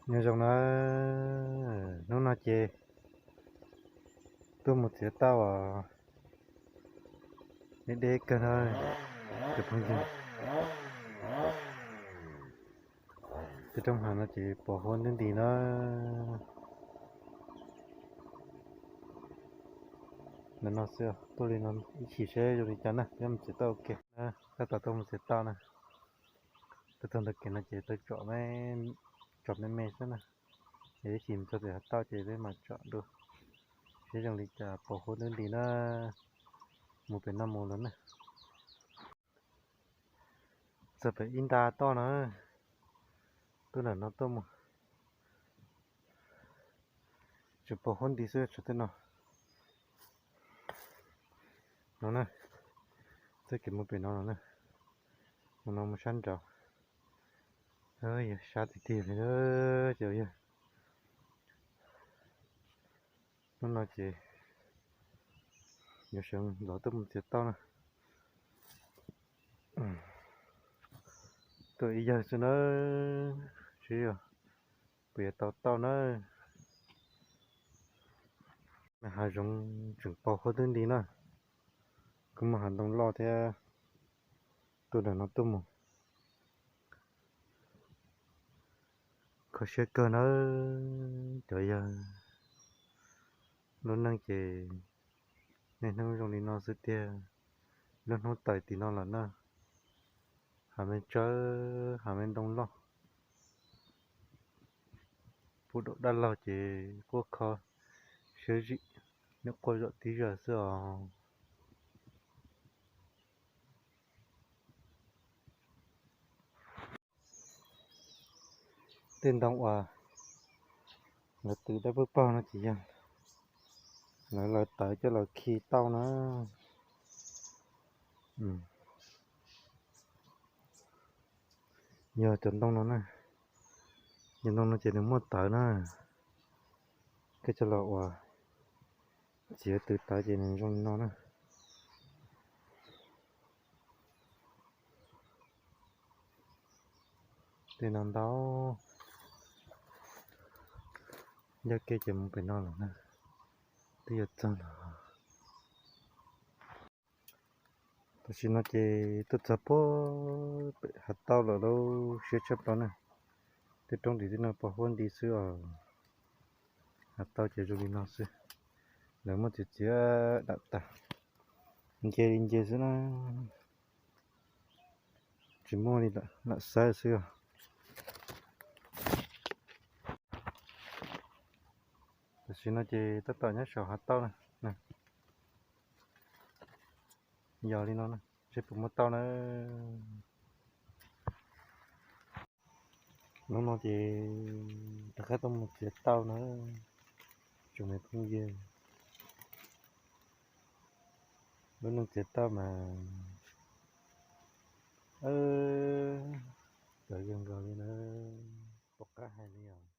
Nyob zoo na, hnub no ces tuaj mus txiav tauj os, deb deb kawg na cov phooj ywg. Tej roob hav no ces pos huab ntub nti na. Ntawm no xwb, tuaj li no ib chim seb zoo li cas na, peb mus txiav tauj ua ke. Tab tom tuaj mus txiav tauj na. Tuaj txog ntawm kev no ces tau tsom, tsom me me xwb na. Es ib chim mus txog pem hav tauj ces peb mam tsom dua seb zoo li cas, pos huab ntub nti na. Mus pem no mus lawm na. Txog pem ib nta toj na, tuaj ntawm no tuaj mus. Tseem pos huab nti xwb, tshuav tej no. No na, txoj kev mus pem no no na, mus no mus sab nraud. Yog sab tiag tiag li ces yog. Hnub no ces yuav sawv ntxov tuaj mus txiav tauj na. Tuaj ib yawg xwb na, seb puas yuav tau tauj na. Hav zoov tseem pos huab ntub nti na, kuj muaj hav ntoo loj thiab. Tuaj ntawm no tuaj mus, kho siab kawg na. Cov yawg, lub neej ces niaj hnub zoo li no xwb tiag. Lub hnub tawm tim no lawm na, hav me tsawb, hav me ntoo loj, puv daum dab laug ces quaj kho siab zim, nyuam quaj zom tib zaug xwb os. Tej ntoo uas lawv tws dawb paug paug no ces yog lawv lawv tawv coj los khi tauj na. Yog cov ntoo no na, cov ntoo no ces nws muaj tawv na, koj coj los ua txiav tws tawv ces nws zoo li no na. Tej no ntau, ncaj kev ces mus pem no lawm na, twb yuav txog lawm. Tam sim no ces tuaj txog puag pem hav tauj lawm lauj, siab tshaj plaws na. Tej roob tim tej no pos huab nti xwb os. Hav tauj ces zoo li no xwb, lawv muab txiav txiav dam tas, nce li nce xwb na, tsis muaj li lam xawb xwb os. Tam sim no ces tab tom nyob saum hav tauj na. Yog li no na, seb puas muaj tauj na. Hnub no ces rov qab tuaj mus txiav tauj na, tsoom me phooj ywg. Lub neej txiav tauj mas txawv kawg nkaus li na, pom qab hais li os.